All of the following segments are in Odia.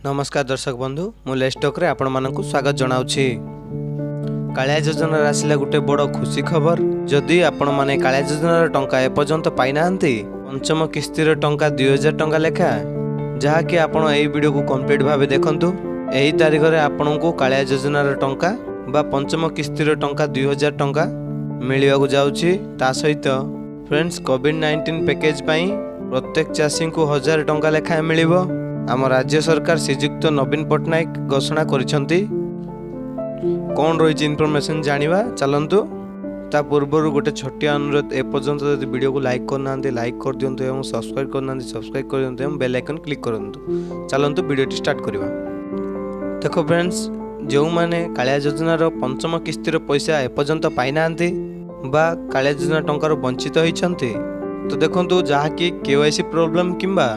ନମସ୍କାର ଦର୍ଶକ ବନ୍ଧୁ, ମୁଁ ଲେଷ୍ଟକରେ ଆପଣମାନଙ୍କୁ ସ୍ୱାଗତ ଜଣାଉଛି। କାଳିଆ ଯୋଜନାରେ ଆସିଲା ଗୋଟେ ବଡ଼ ଖୁସି ଖବର। ଯଦି ଆପଣମାନେ କାଳିଆ ଯୋଜନାର ଟଙ୍କା ଏପର୍ଯ୍ୟନ୍ତ ପାଇନାହାନ୍ତି, ପଞ୍ଚମ କିସ୍ତିର ଟଙ୍କା 2000 ଟଙ୍କା ଲେଖା, ଯାହାକି ଆପଣ ଏହି ଭିଡ଼ିଓକୁ କମ୍ପ୍ଲିଟ୍ ଭାବେ ଦେଖନ୍ତୁ। ଏହି ତାରିଖରେ ଆପଣଙ୍କୁ କାଳିଆ ଯୋଜନାର ଟଙ୍କା ବା ପଞ୍ଚମ କିସ୍ତିର ଟଙ୍କା 2000 ଟଙ୍କା ମିଳିବାକୁ ଯାଉଛି। ତା ସହିତ ଫ୍ରେଣ୍ଡସ୍, କୋଭିଡ଼-19 ପ୍ୟାକେଜ୍ ପାଇଁ ପ୍ରତ୍ୟେକ ଚାଷୀଙ୍କୁ 1000 ଟଙ୍କା ଲେଖାଏଁ ମିଳିବ। ଆମ ରାଜ୍ୟ ସରକାର ଶ୍ରୀଯୁକ୍ତ ନବୀନ ପଟ୍ଟନାୟକ ଘୋଷଣା କରିଛନ୍ତି। କ'ଣ ରହିଛି ଇନଫର୍ମେସନ୍ ଜାଣିବା ଚାଲନ୍ତୁ। ତା ପୂର୍ବରୁ ଗୋଟେ ଛୋଟିଆ ଅନୁରୋଧ, ଏପର୍ଯ୍ୟନ୍ତ ଯଦି ଭିଡ଼ିଓକୁ ଲାଇକ୍ କରିନାହାନ୍ତି, ଲାଇକ୍ କରିଦିଅନ୍ତୁ ଏବଂ ସବସ୍କ୍ରାଇବ୍ କରିନାହାନ୍ତି, ସବସ୍କ୍ରାଇବ୍ କରିଦିଅନ୍ତୁ ଏବଂ ବେଲ୍ ଆଇକନ୍ କ୍ଲିକ୍ କରନ୍ତୁ। ଚାଲନ୍ତୁ ଭିଡ଼ିଓଟି ଷ୍ଟାର୍ଟ କରିବା। ଦେଖ ଫ୍ରେଣ୍ଡସ୍, ଯେଉଁମାନେ କାଳିଆ ଯୋଜନାର ପଞ୍ଚମ କିସ୍ତିର ପଇସା ଏପର୍ଯ୍ୟନ୍ତ ପାଇନାହାନ୍ତି ବା କାଳିଆ ଯୋଜନା ଟଙ୍କାରୁ ବଞ୍ଚିତ ହୋଇଛନ୍ତି, ତ ଦେଖନ୍ତୁ, ଯାହାକି କେୱାଇସି ପ୍ରୋବ୍ଲେମ୍ କିମ୍ବା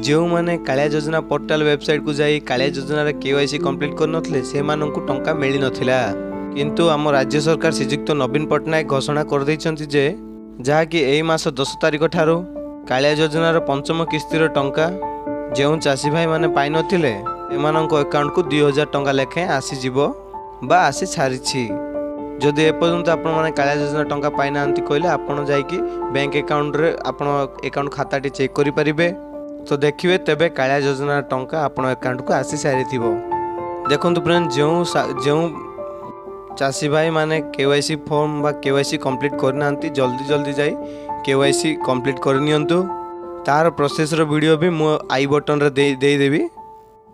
ଯେଉଁମାନେ କାଳିଆ ଯୋଜନା ପୋର୍ଟାଲ ୱେବସାଇଟ୍କୁ ଯାଇ କାଳିଆ ଯୋଜନାର କେୱାଇସି କମ୍ପ୍ଲିଟ୍ କରିନଥିଲେ, ସେମାନଙ୍କୁ ଟଙ୍କା ମିଳିନଥିଲା। କିନ୍ତୁ ଆମ ରାଜ୍ୟ ସରକାର ଶ୍ରୀଯୁକ୍ତ ନବୀନ ପଟ୍ଟନାୟକ ଘୋଷଣା କରିଦେଇଛନ୍ତି ଯେ ଯାହାକି ଏଇ ମାସ 10 ତାରିଖ ଠାରୁ କାଳିଆ ଯୋଜନାର ପଞ୍ଚମ କିସ୍ତିର ଟଙ୍କା ଯେଉଁ ଚାଷୀ ଭାଇମାନେ ପାଇନଥିଲେ, ଏମାନଙ୍କ ଆକାଉଣ୍ଟକୁ 2000 ଟଙ୍କା ଲେଖାଏଁ ଆସିଯିବ ବା ଆସି ସାରିଛି। ଯଦି ଏପର୍ଯ୍ୟନ୍ତ ଆପଣମାନେ କାଳିଆ ଯୋଜନା ଟଙ୍କା ପାଇନାହାନ୍ତି କହିଲେ, ଆପଣ ଯାଇକି ବ୍ୟାଙ୍କ ଆକାଉଣ୍ଟରେ ଆପଣ ଆକାଉଣ୍ଟ ଖାତାଟି ଚେକ୍ କରିପାରିବେ। ତ ଦେଖିବେ ତେବେ କାଳିଆ ଯୋଜନା ଟଙ୍କା ଆପଣ ଆକାଉଣ୍ଟକୁ ଆସି ସାରିଥିବ। ଦେଖନ୍ତୁ ଫ୍ରେଣ୍ଡ, ଯେଉଁ ଯେଉଁ ଚାଷୀ ଭାଇମାନେ କେୱାଇସି ଫର୍ମ ବା କେୱାଇସି କମ୍ପ୍ଲିଟ୍ କରିନାହାନ୍ତି, ଜଲ୍ଦି ଜଲ୍ଦି ଯାଇ କେୱାଇସି କମ୍ପ୍ଲିଟ୍ କରିନିଅନ୍ତୁ। ତାର ପ୍ରୋସେସ୍ର ଭିଡ଼ିଓ ବି ମୁଁ I ବଟନ୍ରେ ଦେଇଦେବି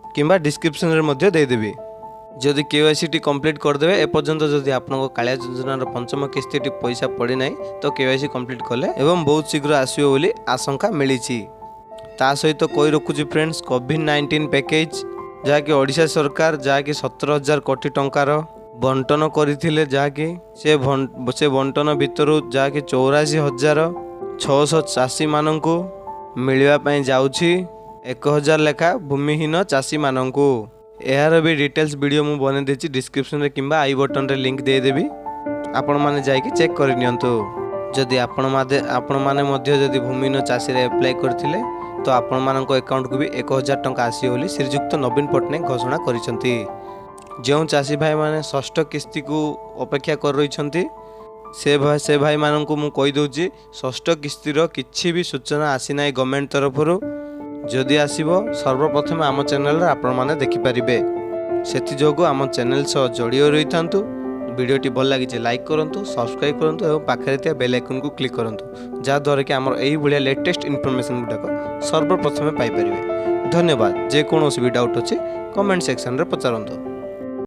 କିମ୍ବା ଡିସ୍କ୍ରିପ୍ସନ୍ରେ ମଧ୍ୟ ଦେଇଦେବି। ଯଦି କେୱାଇସିଟି କମ୍ପ୍ଲିଟ୍ କରିଦେବେ, ଏପର୍ଯ୍ୟନ୍ତ ଯଦି ଆପଣଙ୍କ କାଳିଆ ଯୋଜନାର ପଞ୍ଚମ କିସ୍ତିଟି ପଇସା ପଡ଼ିନାହିଁ, ତ କେୱାଇସି କମ୍ପ୍ଲିଟ୍ କଲେ ଏବଂ ବହୁତ ଶୀଘ୍ର ଆସିବ ବୋଲି ଆଶଙ୍କା ମିଳିଛି। ତା ସହିତ କହି ରଖୁଛି ଫ୍ରେଣ୍ଡସ୍, କୋଭିଡ଼-19 ପ୍ୟାକେଜ୍ ଯାହାକି ଓଡ଼ିଶା ସରକାର ଯାହାକି 17,000 କୋଟି ଟଙ୍କାର ବଣ୍ଟନ କରିଥିଲେ, ଯାହାକି ସେ ବଣ୍ଟନ ଭିତରୁ ଯାହାକି 84,600 ଚାଷୀମାନଙ୍କୁ ମିଳିବା ପାଇଁ ଯାଉଛି 1000 ଲେଖା ଭୂମିହୀନ ଚାଷୀମାନଙ୍କୁ। ଏହାର ବି ଡିଟେଲ୍ସ ଭିଡ଼ିଓ ମୁଁ ବନେଇ ଦେଇଛି। ଡିସ୍କ୍ରିପ୍ସନରେ କିମ୍ବା I ବଟନରେ ଲିଙ୍କ୍ ଦେଇଦେବି, ଆପଣମାନେ ଯାଇକି ଚେକ୍ କରିନିଅନ୍ତୁ। ଯଦି ଆପଣମାନେ ମଧ୍ୟ ଯଦି ଭୂମିହୀନ ଚାଷୀରେ ଆପ୍ଲାଏ କରିଥିଲେ, ତ ଆପଣମାନଙ୍କ ଆକାଉଣ୍ଟକୁ ବି 1000 ଟଙ୍କା ଆସିବ ବୋଲି ଶ୍ରୀଯୁକ୍ତ ନବୀନ ପଟ୍ଟନାୟକ ଘୋଷଣା କରିଛନ୍ତି। ଯେଉଁ ଚାଷୀ ଭାଇମାନେ ଷଷ୍ଠ କିସ୍ତିକୁ ଅପେକ୍ଷା କରି ରହିଛନ୍ତି, ସେ ଭାଇମାନଙ୍କୁ ମୁଁ କହିଦେଉଛି, ଷଷ୍ଠ କିସ୍ତିର କିଛି ବି ସୂଚନା ଆସିନାହିଁ ଗଭର୍ଣ୍ଣମେଣ୍ଟ ତରଫରୁ। ଯଦି ଆସିବ, ସର୍ବପ୍ରଥମେ ଆମ ଚ୍ୟାନେଲରେ ଆପଣମାନେ ଦେଖିପାରିବେ। ସେଥିଯୋଗୁଁ ଆମ ଚ୍ୟାନେଲ ସହ ଯୋଡ଼ି ହୋଇ ରହିଥାନ୍ତୁ। ଭିଡ଼ିଓଟି ଭଲ ଲାଗିଛି, ଲାଇକ୍ କରନ୍ତୁ, ସବସ୍କ୍ରାଇବ୍ କରନ୍ତୁ ଏବଂ ପାଖରେ ଥିବା ବେଲ୍ ଆଇକନ୍କୁ କ୍ଲିକ୍ କରନ୍ତୁ, ଯାହାଦ୍ୱାରା କି ଆମର ଏଇଭଳିଆ ଲେଟେଷ୍ଟ ଇନଫର୍ମେସନ୍ ଗୁଡ଼ାକ ସର୍ବପ୍ରଥମେ ପାଇପାରିବେ। ଧନ୍ୟବାଦ। ଯେକୌଣସି ବି ଡାଉଟ୍ ଅଛି, କମେଣ୍ଟ ସେକ୍ସନରେ ପଚାରନ୍ତୁ।